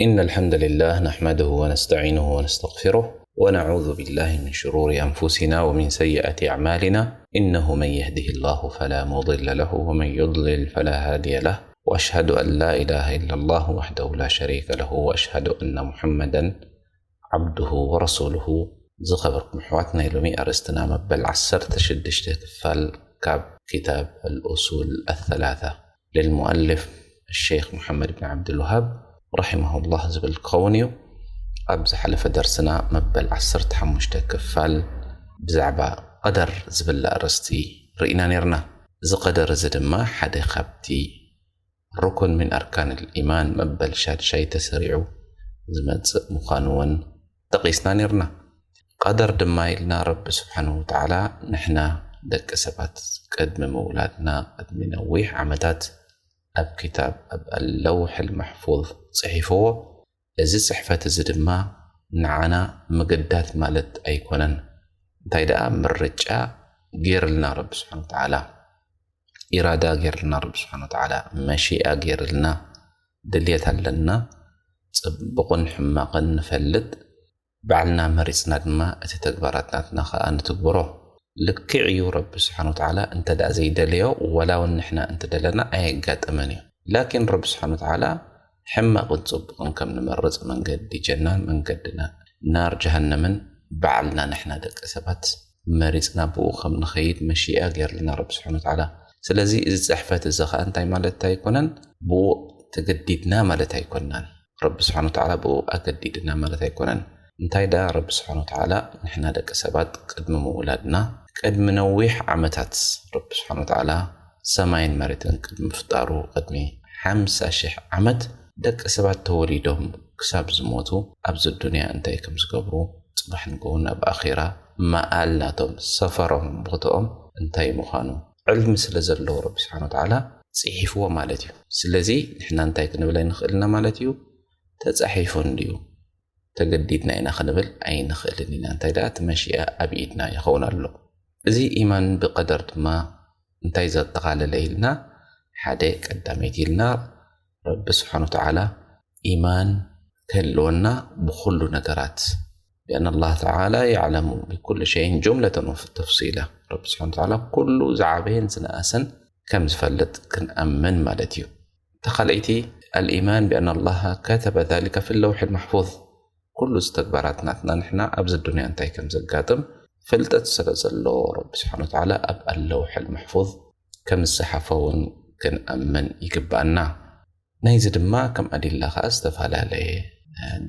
إن الحمد لله نحمده ونستعينه ونستغفره، ونعوذ بالله من شرور أنفسنا ومن سيئات أعمالنا. إنه من يهده الله فلا مضل له، ومن يضلل فلا هادي له. وأشهد أن لا إله إلا الله وحده لا شريك له، وأشهد أن محمدا عبده ورسوله. ዝኸበርኩም ኣሕዋት፣ ናይ ሎሚ ኣርእስትና መበል ዓሰርተ ሽዱሽተ ክፋል ካብ ክታብ ኣልኡሱል ኣሰላሳ ልልሙኣልፍ ኣሸይኽ ሙሓመድ ብን ዓብድልውሃብ ረሒመሁላህ ዝብል ክኸውን እዩ። ኣብ ዝሓለፈ ደርስና መበል ዓሰርተ ሓሙሽተ ክፋል ብዛዕባ ቀደር ዝብል ኣርእስቲ ርኢና ነይርና። እዚ ቀደር እዚ ድማ ሓደ ካብቲ ሩኩን ሚን ኣርካን ልኢማን መበል ሻድሻይ ተሰሪዑ ዝመጽእ ምዃኑ እውን ጠቒስና ነይርና። ቀደር ድማ ኢልና ረቢ ስብሓንሁ ወተዓላ ንሕና ደቂ ሰባት ቅድሚ ምውላድና ቅድሚ ነዊሕ ዓመታት ኣብ ክታብ ኣብ ኣለውሕል ማሕፉዝ ጽሒፍዎ። እዚ ጽሕፈት እዚ ድማ ንዓና ምግዳት ማለት ኣይኮነን። እንታይ ደኣ ምርጫ ገይርልና ረቢ ስብሓንሁ ወተዓላ፣ ኢራዳ ገይርልና ረቢ ስብሓንሁ ወተዓላ፣ መሺኣ ገይርልና፣ ድልየት ኣለና። ጽቡቕን ሕማቕን ንፈልጥ፣ ባዕልና መሪጽና ድማ እቲ ተግባራት ናትና ኸኣ ንትግብሮ። ልክዕ እዩ፣ ረቢ ስብሓንሁ ወተዓላ እንተ ደኣ ዘይደለዮ፣ ወላ እውን ንሕና እንተደለና ኣየጋጥምን እዩ። ላኪን ረቢ ስብሓንሁ ወተዓላ ሕማቕን ጽቡቕን ከም ንመርጽ መንገዲ ጀናን መንገዲ ና-፣ ናር ጀሃነምን ባዕልና ንሕና ደቂ ሰባት መሪጽና ብኡ ከም ንኸይድ መሺኣ ገይርልና ረቢ ስብሓንሁ ወተዓላ። ስለዚ እዚ ጽሕፈት እዚ ኸኣ እንታይ ማለት ኣይኮነን፣ ብኡ ተገዲድና ማለት ኣይኮናን። ረቢ ስብሓንሁ ወተዓላ ብኡ ኣገዲድና ማለት ኣይኮነን። እንታይ ደኣ ረቢ ስብሓንሁ ወተዓላ ንሕና ደቂ ሰባት ቅድሚ ምውላድና ቅድሚ ነዊሕ ዓመታት ረቢ ስብሓንሁ ወተዓላ ሰማይን መሬትን ቅድሚ ምፍጣሩ ቅድሚ ሓምሳ ሽሕ ዓመት ደቂ ሰባት ተወሊዶም ክሳብ ዝሞቱ ኣብዚ ዱንያ እንታይ ከም ዝገብሩ፣ ጽባሕ ንግሆ ናብ ኣኼራ መኣል ናቶም፣ ሰፈሮም፣ ቦትኦም እንታይ ምዃኑ ዕልሚ ስለ ዘለዎ ረቢ ስብሓን ወተዓላ ጽሒፍዎ ማለት እዩ። ስለዚ ንሕና እንታይ ክንብል ኣይንኽእልና ማለት እዩ? ተጻሒፉ እንድዩ፣ ተገዲድና ኢና ክንብል ኣይንኽእልን ኢና። እንታይ ደኣ እቲ መሺኣ ኣብ ኢድና ይኸውን ኣሎ። እዚ ኢማን ብቀደር ድማ እንታይ ዘጠቓለለ ኢልና፣ ሓደ ቀዳመይቲ ኢልና ረቢ ስብሓን ወተዓላ ኢማን ክህልወና ብኹሉ ነገራት፣ ቢኣን ኣላህ ተዓላ የዕለሙ ብኩሉ ሸይን ጁምለተን ወተፍሲላ፣ ረቢ ስብሓን ወተዓላ ኩሉ ዝዓበየን ዝነኣሰን ከም ዝፈልጥ ክንኣምን ማለት እዩ። ተኻልኣይቲ፣ ኣልኢማን ቢኣን ኣላህ ከተበ ዛሊከ ፊ ለውሒ ልማሕፉዝ፣ ኩሉ እዚ ተግባራት ናትና ንሕና ኣብዚ ዱንያ እንታይ ከም ዘጋጥም ፍልጠት ስለ ዘለዎ ረቢ ስብሓን ወተዓላ ኣብ ኣለውሒ ልማሕፉዝ ከም ዝሰሓፎ እውን ክንኣምን ይግብኣና። ናይዚ ድማ ከም ኣዲላ ኸዓ ዝተፈላለየ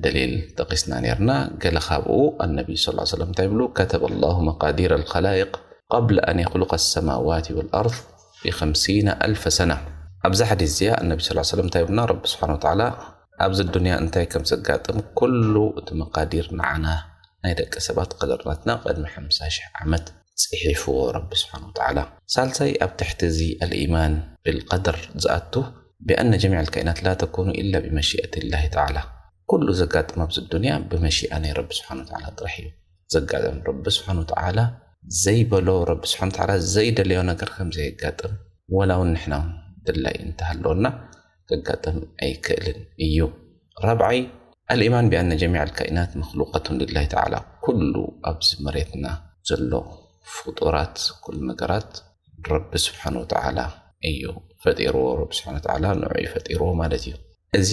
ደሊል ጠቒስና ነይርና። ገለ ካብኡ ኣነቢ ስ ሰለም እንታይ ይብሉ? ከተበ ላሁ መቃዲር ኣልኸላይቅ ቀብለ ኣን የኽሉቀ ኣሰማዋት ወልኣርድ ብኸምሲና ኣልፈ ሰና። ኣብዛ ሓዲስ እዚኣ ኣነቢ ስ ሰለም እንታይ ይብሉና? ረቢ ስብሓን ወተዓላ ኣብዚ ዱንያ እንታይ ከም ዘጋጥም ኩሉ እቲ መቃዲር ንዓና ናይ ደቂ ሰባት ቀደር ናትና ቅድሚ ሓምሳ ሽሕ ዓመት ጽሒፍዎ ረቢ ስብሓን ወተዓላ። ሳልሳይ ኣብ ትሕቲ እዚ ኣልኢማን ብልቀደር ዝኣቱ ቢኣነ ጀሚዕ ልካኢናት ላ ተኩኑ ኢላ ብመሽየት ላሂ ተዓላ። ኩሉ ዘጋጥም ኣብዚ ዱንያ ብመሽያ ናይ ረቢ ስብሓን ወተዓላ ጥራሕ እዩ ዘጋጥም። ረቢ ስብሓን ወተዓላ ዘይበሎ፣ ረቢ ስብሓን ወተዓላ ዘይደለዮ ነገር ከም ዘየጋጥም ወላ እውን ንሕና ድላይ እንተሃለወና ከጋጥም ኣይክእልን እዩ። ራብዓይ፣ ኣልኢማን ቢኣነ ጀሚዕ ኣልካኢናት መክሉቀቱን ልላሂ ተዓላ። ኩሉ ኣብዚ መሬትና ዘሎ ፍጡራት፣ ኩሉ ነገራት ረቢ ስብሓን ወተዓላ እዩ ፈጢርዎ። ረቢ ስብሓን ወተዓላ ንዑ እዩ ፈጢርዎ ማለት እዩ። እዚ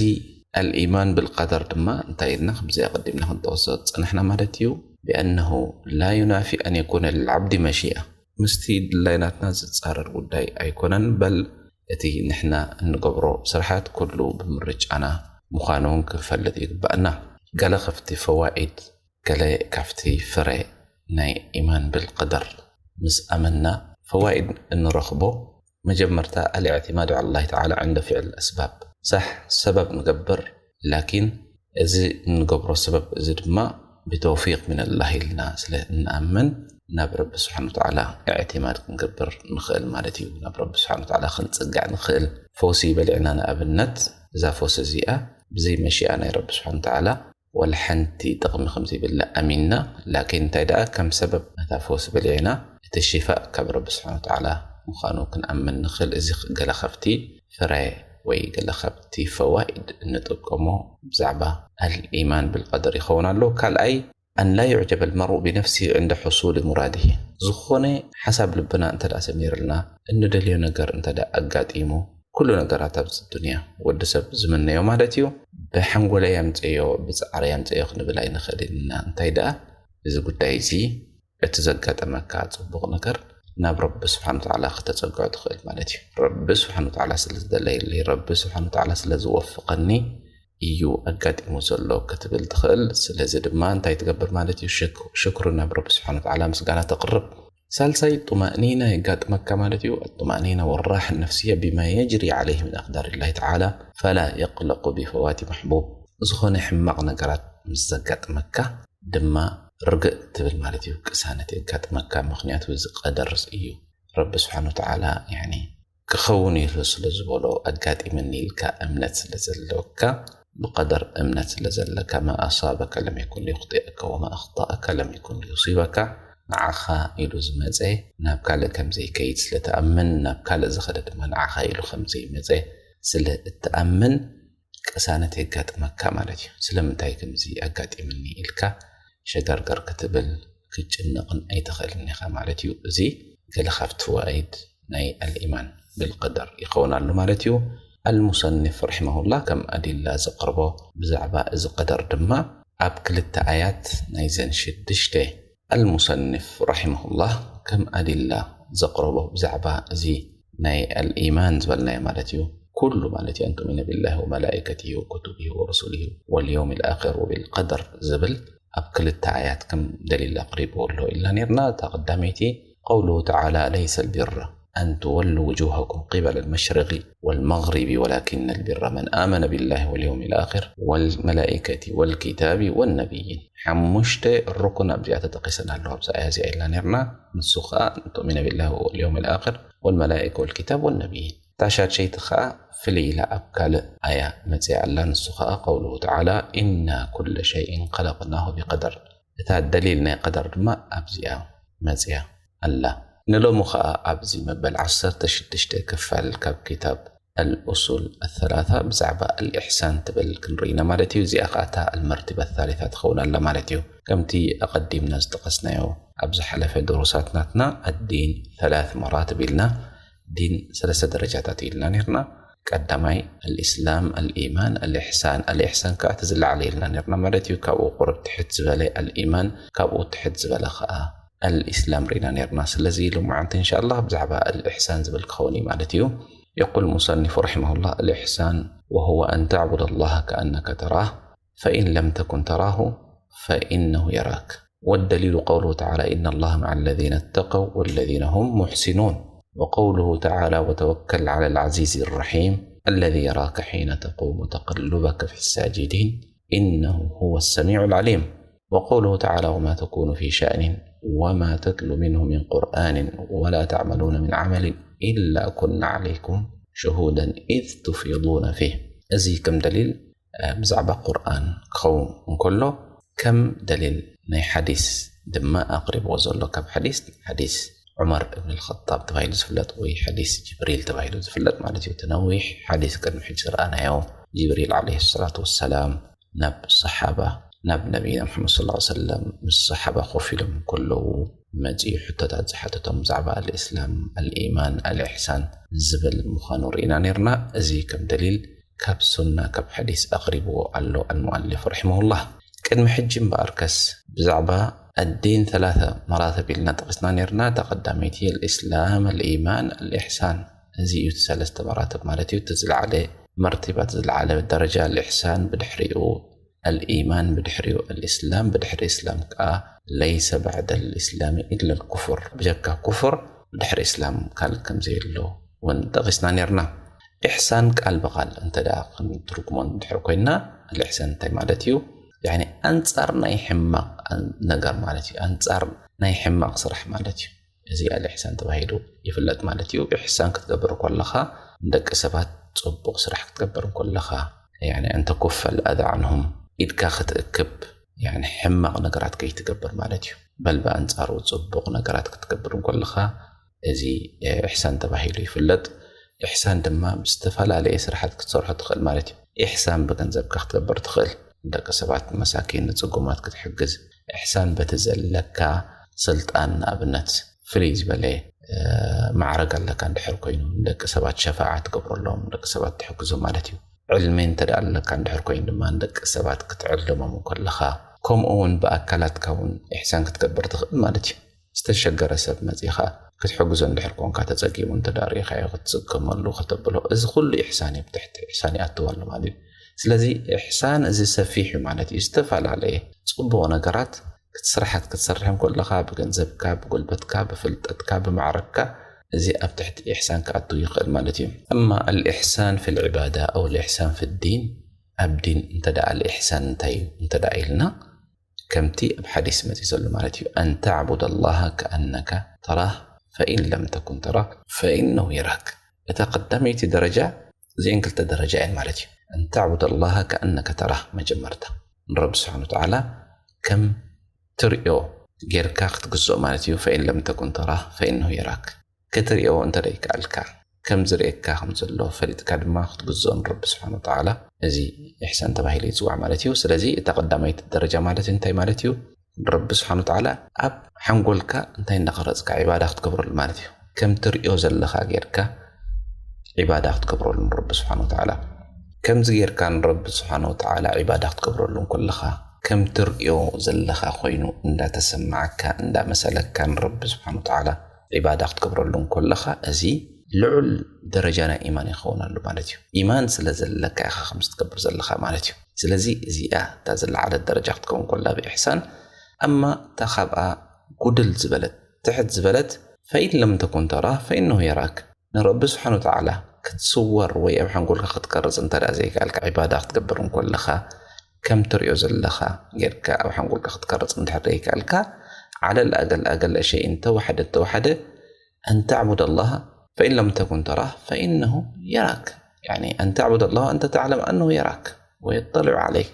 ኣልኢማን ብልቀደር ድማ እንታይ ኢልና ከምዚ ኣቐዲምና ክንጠቕሶ ዝጸናሕና ማለት እዩ። ቢኣነሁ ላ ዩናፊ ኣን የኩነ ልልዓብዲ መሺኣ። ምስቲ ድላይ ናትና ዝጻረር ጉዳይ ኣይኮነን። በል እቲ ንሕና እንገብሮ ስራሓት ኩሉ ብምርጫና ምዃኑ እውን ክንፈልጥ ይግባኣና። ገለ ካብቲ ፈዋኢድ፣ ገለ ካብቲ ፍረ ናይ ኢማን ብልቀደር ምስ ኣመንና ፈዋኢድ እንረኽቦ፣ መጀመርታ ኣልእዕቲማዱ ዓላ ላሂ ተዓላ ዕንደ ፊዕል ኣስባብ። ሳሕ፣ ሰበብ ንገብር፣ ላኪን እዚ እንገብሮ ሰበብ እዚ ድማ ብተውፊቅ ሚነላህ ኢልና ስለ እንኣምን ናብ ረቢ ስብሓን ወተዓላ እዕቲማድ ክንገብር ንኽእል ማለት እዩ። ናብ ረቢ ስብሓን ወተዓላ ክንጽጋዕ ንኽእል። ፈውሲ በሊዕና ንኣብነት፣ እዛ ፈውሲ እዚኣ ብዘይ መሺኣ ናይ ረቢ ስብሓን ወተዓላ ወላ ሓንቲ ጥቕሚ ከም ዘይብላ ኣሚንና፣ ላኪን እንታይ ደኣ ከም ሰበብ ነታ ፈውሲ በሊዕና እቲ ሽፋእ ካብ ረቢ ስብሓን ወተዓላ ምዃኑ ክንኣምን ንኽእል። እዚ ገለ ካብቲ ፍረ ወይ ገለ ካብቲ ፈዋኢድ እንጥቀሞ ብዛዕባ ኣልኢማን ብልቀደር ይኸውን ኣሎ። ካልኣይ፣ ኣን ላ ዩዕጀበ ልመርኡ ብነፍሲ ዕንደ ሕሱል ሙራድሂ፣ ዝኾነ ሓሳብ ልብና እንተ ደኣ ሰሚርልና፣ እንደልዮ ነገር እንተ ደኣ ኣጋጢሙ፣ ኩሉ ነገራት ኣብዚ ዱንያ ወዲ ሰብ ዝምነዮ ማለት እዩ፣ ብሓንጎለይ ኣምፀዮ ብፃዕረይ ኣምፀዮ ክንብል ኣይንኽእልን ኢና። እንታይ ደኣ፣ እዚ ጉዳይ እዚ፣ እቲ ዘጋጠመካ ፅቡቕ ነገር ናብ ረቢ ስብሓን ወተዓላ ክተፀግዖ ትኽእል ማለት እዩ። ረቢ ስብሓን ወተዓላ ስለ ዝደለየለይ፣ ረቢ ስብሓን ወተዓላ ስለ ዝወፍቐኒ እዩ ኣጋጢሙ ዘሎ ክትብል ትኽእል። ስለዚ ድማ እንታይ ትገብር ማለት እዩ? ሽክ- ሽክሩ ናብ ረቢ ስብሓን ወተዓላ ምስጋና ተቕርብ። ሳልሳይ፣ ጡማእኒና የጋጥመካ ማለት እዩ። الطمأنينة والراحة النفسية بما يجري عليه من أقدار الله تعالى فلا يقلق بفوات محبوب። ዝኾነ ሕማቕ ነገራት ምስ ዘጋጥመካ ድማ ርግእ ትብል ማለት እዩ። ቅሳነት የጋጥመካ፣ ምኽንያቱ እዚ ቀደር እዩ። ረቢ ስብሓን ወተዓላ፣ ያኒ፣ ክኸውን እዩ ስለ ዝበሎ ኣጋጢምኒ ኢልካ እምነት ስለ ዘለካ፣ ብቀደር እምነት ስለ ዘለካ፣ ما أصابك لم يكن ليخطئك وما أخطأك لم يكن ليصيبك፣ ንዓኻ ኢሉ ዝመፀ ናብ ካልእ ከም ዘይከይድ ስለ ትኣምን፣ ናብ ካልእ ዝኸደ ድማ ንዓኻ ኢሉ ከም ዘይመፀ ስለ እትኣምን፣ ቅሳነት የጋጥመካ ማለት እዩ። ስለምንታይ ከምዚ ኣጋጢምኒ ኢልካ ሸገርገር ክትብል ክትጭነቕን ኣይትኽእልን ኢኻ ማለት እዩ። እዚ ገለ ካብቲ ፈዋኢድ ናይ ኣልኢማን ብልቀደር ይኸውን ኣሎ ማለት እዩ። ኣልሙሰኒፍ ረሒመሁላህ ከም ኣዲላ ዘቕርቦ ብዛዕባ እዚ ቀደር ድማ ኣብ ክልተ ኣያት ናይዘን ሽዱሽተ ኣልሙሰኒፍ ረሒመሁላህ ከም ኣዲላ ዘቕረቦ ብዛዕባ እዚ ናይ ኣልኢማን ዝበልናዮ ማለት እዩ። ኩሉ ማለት እዩ፣ أن تؤمن بالله وملائكته وكتبه ورسله واليوم الآخر وبالقدر ዝብል ኣብ ክልተ ኣያት ከም ደሊል ኣቕሪብዎ ኣሎ ኢልና ነርና። እታ ቀዳመይቲ قوله تعالى ليس البر أن تولوا وجوهكم قبل المشرق والمغرب ولكن البر من آمن بالله واليوم الآخر والملائكة والكتاب والنبيين። ሓሙሽተ ሩኩን ኣብዚኣ ተጠቂሰን ኣለዋ፣ ኣብዛ ኣያ እዚኣ ኢልና ነርና። ንሱ ኸኣ أن تؤمن بالله واليوم الآخر والملائكة والكتاب والنبيين። እታ ሻድሸይቲ ኸኣ ፍልይ ኢላ ኣብ ካልእ ኣያ መጽያ ኣላ። ንሱ ኸኣ قوله تعالى إنا كل شيء خلقناه بقدر። እታ ደሊል ናይ ቀደር ድማ ኣብዚኣ መጽያ ኣላ። ንሎሚ ኸኣ ኣብዚ መበል ዓሰርተ ሽዱሽተ ክፋል ካብ ክታብ الأصول الثلاثة ብዛዕባ الإحسان ትብል ክንርኢ ኢና ማለት እዩ። እዚኣ ኸኣ እታ المرتبة الثالثة ትኸውን ኣላ ማለት እዩ። ከምቲ ኣቐዲምና ዝጠቐስናዮ ኣብ ዝሓለፈ ድሩሳት ናትና الدين ثلاث مراتب ኢልና ዲን ሰለስተ ደረጃታት ኢልና ነርና። ቀዳማይ الإسلام، الإيمان، الإحسان። الإحسان ከዓ እቲ ዝለዓለ ኢልና ነርና ማለት እዩ። ካብኡ ቁሩብ ትሕት ዝበለ الإيمان፣ ካብኡ ትሕት ዝበለ ከዓ الإسلام ርኢና ነርና። ስለዚ ሎማዓንቲ إن شاء الله ብዛዕባ الإحسان ዝብል ክኸውን እዩ ማለት እዩ። يقول المصنف رحمه الله: الإحسان وهو أن تعبد الله كأنك تراه، فإن لم تكن تراه فإنه يراك. والدليل قوله تعالى: إن الله مع الذين اتقوا والذين هم محسنون. وقوله تعالى: وتوكل على العزيز الرحيم الذي يراك حين تقوم وتقلبك في الساجدين إنه هو السميع العليم. وقوله تعالى: وما تكون في شأن وما تتلو منه من قرآن ولا تعملون من عمل إلا كنا عليكم شهودا إذ تفيضون فيه. እዚ ከም ደሊል ብዛዕባ ቁርኣን ክኸውን እንከሎ ከም ደሊል ናይ ሓዲስ ድማ ኣቕሪብዎ ዘሎ። ካብ ሓዲስ ሓዲስ ዑመር እብን ልኸጣብ ተባሂሉ ዝፍለጥ ወይ ሓዲስ ጅብሪል ተባሂሉ ዝፍለጥ ማለት እዩ። እቲ ነዊሕ ሓዲስ ቅድሚ ሕጂ ዝረኣናዮ ጅብሪል ዓለይሂ ሰላቱ ወሰላም ናብ ሰሓባ ናብ ነቢና ሙሓመድ ሰለላሁ ዐለይሂ ወሰለም ምስ ሰሓባ ኮፍ ኢሎም ከለዉ መፂኡ ሕቶታት ዝሓተቶም ብዛዕባ ኣልእስላም ኣልኢማን ኣልእሕሳን ዝብል ምዃኑ ርኢና ነርና። እዚ ከም ደሊል ካብ ሱና ካብ ሓዲስ ኣቕሪብዎ ኣሎ ኣልሙኣልፍ ረሒመሁላህ። ቅድሚ ሕጂ እምበኣርከስ ብዛዕባ ኣዲን ሰላተ መራተብ ኢልና ጠቒስና ነርና። እታ ቀዳመይቲ ኣልእስላም ኣልኢማን ኣልእሕሳን፣ እዚ እዩ እቲ ሰለስተ መራተብ ማለት እዩ። እቲ ዝለዓለ መርቲባት ዝለዓለ ደረጃ ኣልእሕሳን ብድሕሪኡ ኣልኢማን ብድሕሪኡ ኣልእስላም ብድሕሪ እስላም ከዓ ለይሰ ባዕደ ልእስላሚ ኢለ ልኩፍር ብጀካ ኩፍር ብድሕሪ እስላም ካልእ ከም ዘየሎ እውን ጠቒስና ነርና። ኢሕሳን ቃል ብቓል እንተ ደኣ ክንትርጉሞ እንድሕር ኮይና ኣልእሕሳን እንታይ ማለት እዩ? ያኒ ኣንጻር ናይ ሕማቕ ነገር ማለት እዩ። ኣንጻር ናይ ሕማቕ ስራሕ ማለት እዩ። እዚ ኣልእሕሳን ተባሂሉ ይፍለጥ ማለት እዩ። ኢሕሳን ክትገብር ከለኻ ንደቂ ሰባት ጽቡቕ ስራሕ ክትገብር እንከለኻ፣ ያኒ ኣን ተኩፈ ኣልኣዛ ዓንሁም፣ ኢድካ ክትእክብ፣ ያኒ ሕማቕ ነገራት ከይትገብር ማለት እዩ። በል ብኣንጻሩ ጽቡቕ ነገራት ክትገብር እንከለኻ፣ እዚ ኢሕሳን ተባሂሉ ይፍለጥ። ኢሕሳን ድማ ብዝተፈላለየ ስራሓት ክትሰርሖ ትኽእል ማለት እዩ። ኢሕሳን ብገንዘብካ ክትገብር ትኽእል፣ ደቂ ሰባት መሳኪን ንጽጉማት ክትሕግዝ። ኢሕሳን በቲ ዘለካ ስልጣን፣ ንኣብነት ፍልይ ዝበለ ማዕረግ ኣለካ እንድሕር ኮይኑ፣ ንደቂ ሰባት ሸፋዓ ትገብረሎም፣ ደቂ ሰባት ትሕግዞ ማለት እዩ። ዕልሚ እንተ ደኣ ኣለካ እንድሕር ኮይኑ ድማ ንደቂ ሰባት ክትዕልሞም እንከለኻ፣ ከምኡ እውን ብኣካላትካ እውን ኢሕሳን ክትገብር ትኽእል ማለት እዩ። ዝተሸገረ ሰብ መጺኻ ክትሕግዞ እንድሕር ኮንካ፣ ተጸጊሙ እንተ ደኣ ርኢኻዮ ክትጽገመሉ ከተብሎ፣ እዚ ኩሉ ኢሕሳን እዩ፣ ብትሕቲ ኢሕሳን ይኣትው ኣሎ ማለት እዩ። ስለዚ ኢሕሳን እዚ ሰፊሕ እዩ ማለት እዩ። ዝተፈላለየ ጽቡቕ ነገራት ክትስርሓት ክትሰርሕ እንከለኻ፣ ብገንዘብካ፣ ብጉልበትካ፣ ብፍልጠትካ፣ ብማዕረግካ፣ እዚ ኣብ ትሕቲ ኢሕሳን ክኣትው ይኽእል ማለት እዩ። እማ ኣልኢሕሳን ፊል ዒባዳ ኣው ኣልኢሕሳን ፊ ዲን፣ ኣብ ዲን እንተ ደኣ ኣልኢሕሳን እንታይ እዩ እንተ ደኣ ኢልና፣ ከምቲ ኣብ ሓዲስ መጺ ዘሎ ማለት እዩ። ኣን ተዕቡድ ኣላሃ ከኣነካ ተራህ ፈኢን ለም ተኩን ተራህ ፈኢነሁ የራክ። እታ ቀዳመይቲ ደረጃ፣ እዚአን ክልተ ደረጃ እየን ማለት እዩ። ኣን ተዕቡድ ኣላሃ ከኣነካ ተራህ፣ መጀመርታ ንረቢ ስብሓን ወተዓላ ከም ትርእዮ ጌርካ ክትግዝኦ ማለት እዩ። ፈኢን ለም ተኩን ተራህ ፈኢነሁ የራክ። ክትርእዮ እንተ ደይከኣልካ፣ ከም ዝርእየካ ከም ዘሎ ፈሊጥካ ድማ ክትግዝኦ ንረቢ ስብሓን ወተዓላ፣ እዚ ኢሕሳን ተባሂሉ ይጽዋዕ ማለት እዩ። ስለዚ እታ ቀዳማይቲ ደረጃ ማለት እንታይ ማለት እዩ? ንረቢ ስብሓን ወተዓላ ኣብ ሓንጎልካ እንታይ እንዳቐረጽካ ዒባዳ ክትገብረሉ ማለት እዩ። ከም ትርእዮ ዘለኻ ጌርካ ዒባዳ ክትገብረሉ ንረቢ ስብሓን ወተዓላ። ከምዚ ጌርካ ንረቢ ስብሓን ወተዓላ ዒባዳ ክትገብረሉ እንከለኻ፣ ከም ትርእዮ ዘለኻ ኮይኑ እንዳተሰማዓካ፣ እንዳመሰለካ ንረቢ ስብሓን ወተዓላ ዒባዳ ክትገብረሉ እንከለኻ፣ እዚ ልዑል ደረጃ ናይ ኢማን ይኸውን ኣሎ ማለት እዩ። ኢማን ስለ ዘለካ ኢኻ ከምዚ ትገብር ዘለኻ ማለት እዩ። ስለዚ እዚኣ እታ ዝለዓለት ደረጃ ክትከውን ከላ ብኢሕሳን፣ ኣማ እታ ካብኣ ጉድል ዝበለት፣ ትሕት ዝበለት፣ ፈኢን ለም ተኩን ተራህ ፈኢነሁ የራክ፣ ንረቢ ስብሓን ወተዓላ ክትስወር ወይ ኣብ ሓንጎልካ ክትቀርጽ እንተ ደኣ ዘይከኣልካ፣ ዒባዳ ክትገብር እንከለኻ ከም ትርእዮ ዘለኻ ጌርካ ኣብ ሓንጎልካ ክትቀርጽ እንድሕር ዘይከኣልካ፣ ዓለል ኣገል ኣገል ሸይን ተወሓደ ተወሓደ፣ ኣን ተዕቡድ ኣላህ ፈኢን ለም ተኩን ተራህ ፈኢነሁ የራክ። ያኒ ኣን ተዕቡድ ኣላህ ወኣንተ ተዕለም ኣነሁ የራክ ወየጠሊዑ ዓለይክ።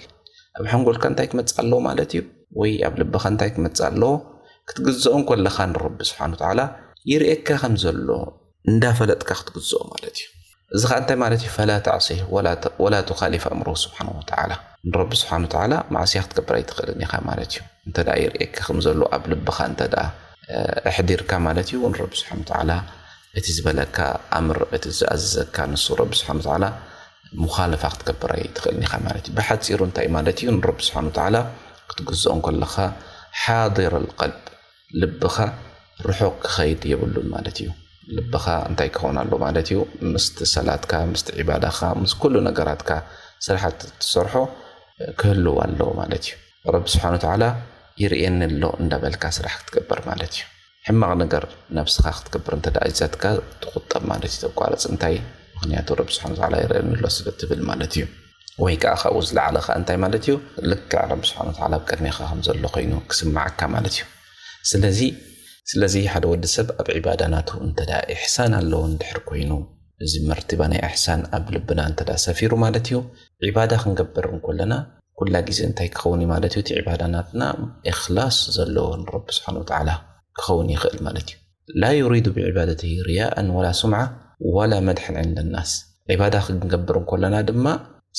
ኣብ ሓንጎልካ እንታይ ክመጽእ ኣለዎ ማለት እዩ? ወይ ኣብ ልብኻ እንታይ ክመጽእ ኣለዎ? ክትግዝኦ እንከለኻ ንረቢ ስብሓን ወተዓላ ይርእየካ ከም ዘሎ እንዳፈለጥካ ክትግዝኦ ማለት እዩ። እዚ ኸዓ እንታይ ማለት እዩ? ፈላ ተዕሲህ ወላ ተ-፣ ወላ ቱኻሊፍ ኣምርሁ ስብሓን ወተዓላ። ንረቢ ስብሓን ወተዓላ ማዕስያ ክትገብር ኣይትኽእልን ኢኻ ማለት እዩ። እንተ ደኣ ይርእየካ ከም ዘሎ ኣብ ልብኻ እንተ ደኣ፣ እ፣ ኣሕዲርካ ማለት እዩ፣ ንረቢ ስብሓን ወተዓላ እቲ ዝበለካ ኣምር፣ እቲ ዝኣዘዘካ ንሱ ረቢ ስብሓን ወተዓላ ሙኻለፋ ክትገብር ኣይትኽእልን ኢኻ ማለት እዩ። ብሓጺሩ እንታይ ማለት እዩ? ንረቢ ስብሓን ወተዓላ ክትግዝኦ እንከለኻ ሓዲር ኣልቀልብ፣ ልብኻ ርሑቕ ክኸይድ የብሉን ማለት እዩ። ልብኻ እንታይ ክኸውን ኣሎ ማለት እዩ? ምስቲ ሰላትካ፣ ምስቲ ዒባዳኻ፣ ምስ ኩሉ ነገራትካ፣ ስራሓት እትሰርሖ ክህልው ኣለዎ ማለት እዩ። ረቢ ስብሓን ወተዓላ ይርእየኒ ኣሎ እንዳበልካ ስራሕ ክትገብር ማለት እዩ። ሕማቕ ነገር ነብስኻ ክትገብር እንተ ደኣ ኣዚዛትካ ትቑጠብ ማለት እዩ። ተቋረጽ። እንታይ? ምኽንያቱ ረቢ ስብሓን ወተዓላ ይርእየኒ ኣሎ ስለ ትብል ማለት እዩ። ወይ ከኣ ካብኡ ዝለዓለ ከኣ እንታይ ማለት እዩ? ልክዕ ረቢ ስብሓን ወተዓላ ኣብ ቅድሜኻ ከም ዘሎ ኮይኑ ክስምዓካ ማለት እዩ። ስለዚ፣ ስለዚ ሓደ ወዲ ሰብ ኣብ ዒባዳ ናቱ እንተ ደኣ ኢሕሳን ኣለዎ እንድሕር ኮይኑ፣ እዚ መርቲባ ናይ ኢሕሳን ኣብ ልብና እንተ ደኣ ሰፊሩ ማለት እዩ፣ ዒባዳ ክንገብር እንከለና ኩላ ግዜ እንታይ ክኸውን እዩ ማለት እዩ? እቲ ዒባዳ ናትና ኢኽላስ ዘለዎ ንረቢ ስብሓን ወተዓላ ክኸውን ይኽእል ማለት እዩ። ላ ዩሪዱ ብዒባደትሂ ሪያኣን ወላ ሱምዓ ወላ መድሐን ዕንደ ናስ። ዒባዳ ክንገብር እንከለና ድማ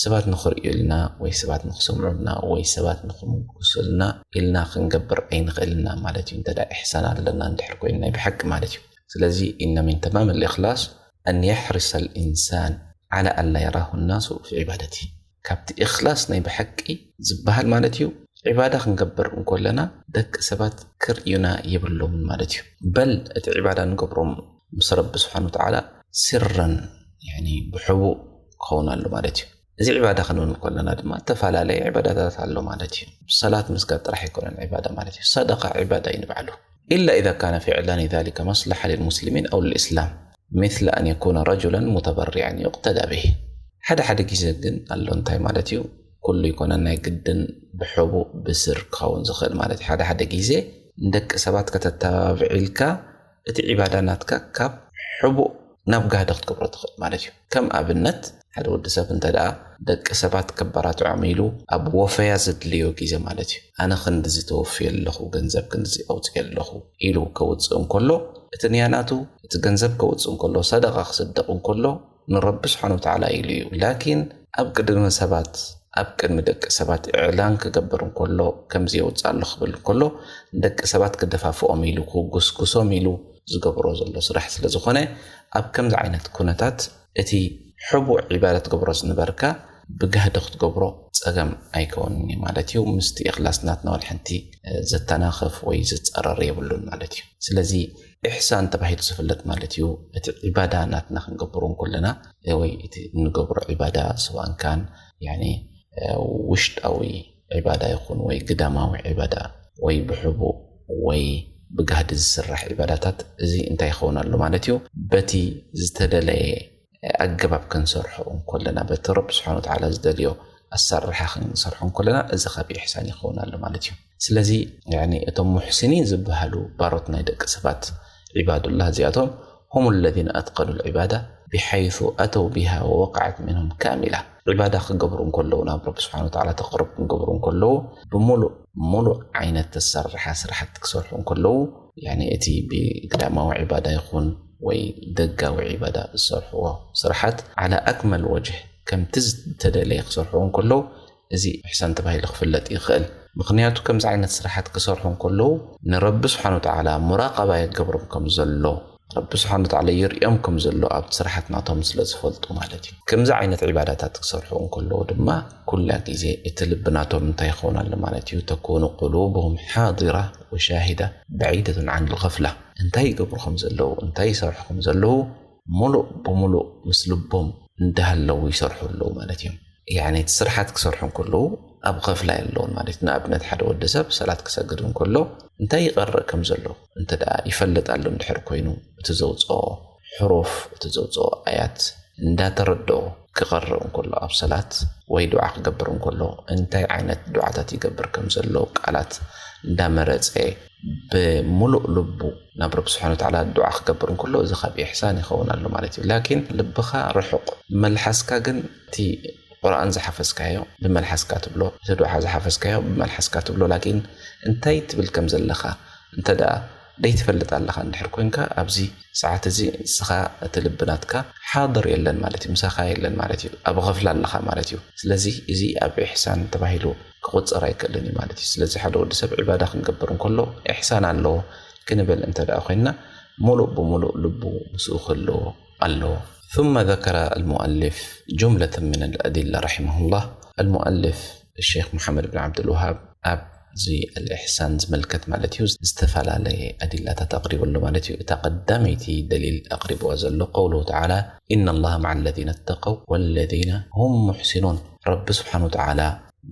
ሰባት ንኽርእዩ ኢልና ወይ ሰባት ንኽሰምዑልና ወይ ሰባት ንኽምጉሱልና ኢልና ክንገብር ኣይንኽእልና ማለት እዩ። እንተ ደኣ ኢሕሳን ኣለና እንድሕር ኮይኑ ናይ ብሓቂ ማለት እዩ። ስለዚ ኢነ ሚን ተማም ልእኽላስ ኣን የሕርሰ ልኢንሳን ዓላ ኣላ የራሁ ናሱ ፊ ዒባደቲ። ካብቲ እኽላስ ናይ ብሓቂ ዝበሃል ማለት እዩ፣ ዒባዳ ክንገብር እንከለና ደቂ ሰባት ክርእዩና የብሎምን ማለት እዩ። በል እቲ ዒባዳ ንገብሮም ምስ ረቢ ስብሓን ወተዓላ ሲረን፣ ያኒ ብሕቡእ ክኸውን ኣሎ ማለት እዩ። እዚ ዒባዳ ክንብል እንከለና ድማ እተፈላለየ ዒባዳታት ኣሎ ማለት እዩ። ሰላት ምስጋድ ጥራሕ ኣይኮነን ዒባዳ ማለት እዩ። ሰደቃ ዒባዳ እዩ ንባዕሉ። ኢላ ኢዛ ካነ ፊዕላኒ ዛሊከ መስለሓ ልልሙስሊሚን ኣው ልልእስላም፣ ሚስለ ኣን የኩነ ረጁለን ሙተበሪዐን ዩቅተዳ ብሂ። ሓደ ሓደ ግዜ ግን ኣሎ እንታይ ማለት እዩ፣ ኩሉ ይኮነን ናይ ግድን ብሕቡእ ብስር ክኸውን ዝኽእል ማለት እዩ። ሓደ ሓደ ግዜ ንደቂ ሰባት ከተተባብዕ ኢልካ እቲ ዒባዳ ናትካ ካብ ሕቡእ ናብ ጋህዲ ክትገብሮ ትኽእል ማለት እዩ። ከም ኣብነት ሓደ ወዲ ሰብ እንተ ደኣ ደቂ ሰባት ከባራትዖም ኢሉ ኣብ ወፈያ ዘድልዮ ግዜ ማለት እዩ። ኣነ ክንድዚ ተወፍየ ኣለኹ፣ ገንዘብ ክንድዚ ኣውፅየ ኣለኹ ኢሉ ከውፅእ እንከሎ፣ እቲ ንያናቱ እቲ ገንዘብ ከውፅእ እንከሎ፣ ሰደቃ ክስደቕ እንከሎ፣ ንረቢ ስብሓን ወተዓላ ኢሉ እዩ። ላኪን ኣብ ቅድሚ ሰባት፣ ኣብ ቅድሚ ደቂ ሰባት እዕላን ክገብር እንከሎ፣ ከምዚ የውፅእ ኣሎ ክብል እንከሎ፣ ንደቂ ሰባት ክደፋፍኦም ኢሉ፣ ክጉስጉሶም ኢሉ ዝገብሮ ዘሎ ስራሕ ስለ ዝኾነ፣ ኣብ ከምዚ ዓይነት ኩነታት እቲ ሕቡእ ዒባዳ ትገብሮ ዝነበርካ ብጋህዲ ክትገብሮ ጸገም ኣይከውንን እዩ ማለት እዩ። ምስቲ እኽላስ ናትና ወላ ሓንቲ ዘተናኽፍ ወይ ዝጸረር የብሉን ማለት እዩ። ስለዚ ኢሕሳን ተባሂሉ ዝፍለጥ ማለት እዩ፣ እቲ ዒባዳ ናትና ክንገብሮ እንከለና ወይ እቲ እንገብሮ ዒባዳ ስዋእን ካን ያኒ ውሽጣዊ ዒባዳ ይኹን ወይ ግዳማዊ ዒባዳ ወይ ብሕቡእ ወይ ብጋህዲ ዝስራሕ ዒባዳታት፣ እዚ እንታይ ይኸውን ኣሎ ማለት እዩ? በቲ ዝተደለየ ኣገባብ ክንሰርሖ እንከለና፣ በቲ ረቢ ስብሓን ወተዓላ ዝደልዮ ኣሰራርሓ ክንሰርሖ እንከለና፣ እዚ ካብ ኢሕሳን ይኸውን ኣሎ ማለት እዩ። ስለዚ ያኒ እቶም ሙሕሲኒን ዝበሃሉ ባሮት ናይ ደቂ ሰባት ዒባዱላህ እዚኣቶም هم الذين أتقنوا العبادة بحيث أتوا بها ووقعت منهم كاملة። ዒባዳ ክገብሩ እንከለዉ፣ ናብ ረቢ ስብሓን ወተዓላ ተቕርብ ክገብሩ እንከለዉ፣ ብምሉእ፣ ሙሉእ ዓይነት ተሰርሓ ስራሕቲ ክሰርሑ እንከለዉ፣ ያኒ እቲ ብግዳማዊ ዒባዳ ይኹን ወይ ደጋዊ ዒባዳ ዝሰርሕዎ ስራሓት ዓላ ኣክመል ወጅህ ከምቲ ዝተደለየ ክሰርሕዎ እንከለዉ፣ እዚ ኢሕሳን ተባሂሉ ክፍለጥ ይኽእል። ምኽንያቱ ከምዚ ዓይነት ስራሓት ክሰርሑ እንከለዉ፣ ንረቢ ስብሓን ወተዓላ ሙራቐባ የገብሮም ከም ዘሎ፣ ረቢ ስብሓን ወተዓላ ይርእዮም ከም ዘሎ ኣብቲ ስራሓት ናቶም ስለ ዝፈልጡ ማለት እዩ። ከምዚ ዓይነት ዒባዳታት ክሰርሑ እንከለዉ ድማ፣ ኩላ ግዜ እቲ ልቢ ናቶም እንታይ ይኸውን ኣሎ ማለት እዩ? ተኩኑ ቁሉብሁም ሓዲራ ወሻሂዳ በዒደቱን ዓን ልገፍላ። እንታይ ይገብሩ ከም ዘለዉ፣ እንታይ ይሰርሑ ከም ዘለዉ፣ ሙሉእ ብሙሉእ ምስ ልቦም እንዳሃለዉ ይሰርሑ ኣለዉ ማለት እዮም። ያኒ እቲ ስርሓት ክሰርሑ እንከለዉ ኣብ ገፍላ የለውን ማለት እዩ። ንኣብነት ሓደ ወዲ ሰብ ሰላት ክሰግድ እንከሎ እንታይ ይቐርእ ከም ዘሎ እንተ ደኣ ይፈልጥ ኣሎ እንድሕር ኮይኑ፣ እቲ ዘውፅኦ ሕሩፍ፣ እቲ ዘውፅኦ ኣያት እንዳተረድኦ ክቐርእ እንከሎ ኣብ ሰላት ወይ ዱዓ ክገብር እንከሎ እንታይ ዓይነት ዱዓታት ይገብር ከም ዘሎ ቃላት እንዳመረፀ ብምሉእ ልቡ ናብ ረቢ ስብሓን ወተዓላ ዱዓ ክገብር እንከሎ እዚ ካብ ኢሕሳን ይኸውን ኣሎ ማለት እዩ። ላኪን ልብኻ ርሑቕ፣ መልሓስካ ግን እቲ ቁርኣን ዝሓፈዝካዮ ብመልሓስካ ትብሎ፣ እቲ ዱዓ ዝሓፈዝካዮ ብመልሓስካ ትብሎ፣ ላኪን እንታይ ትብል ከም ዘለኻ እንተ ደኣ ደይትፈልጥ ኣለኻ እንድሕር ኮንካ፣ ኣብዚ ሰዓት እዚ ንስኻ እቲ ልቢ ናትካ ሓድር የለን ማለት እዩ፣ ምሳኻ የለን ማለት እዩ፣ ኣብ ገፍላ ኣለኻ ማለት እዩ። ስለዚ እዚ ኣብ ኢሕሳን ተባሂሉ ክቑጸር ኣይክእልን እዩ ማለት እዩ። ስለዚ ሓደ ወዲ ሰብ ዒባዳ ክንገብር እንከሎ ኢሕሳን ኣለዎ ክንብል እንተ ደኣ ኮይንና፣ ሙሉእ ብሙሉእ ልቡ ምስኡ ክህልዎ ኣለዎ። ثم ذكر المؤلف جملة من الأدلة رحمه الله. المؤلف الشيخ محمد بن عبد الوهاب ኣብዚ ኣልኢሕሳን ዝምልከት ማለት እዩ፣ ዝተፈላለየ ኣዲላታት ኣቕሪቡ ኣሎ ማለት እዩ። እታ ቀዳመይቲ ደሊል ኣቕሪብዋ ዘሎ ቀውሉሁ ተዓላ፣ إن الله مع الذين اتقوا والذين هم محسنون። ረቢ ስብሓን ወተዓላ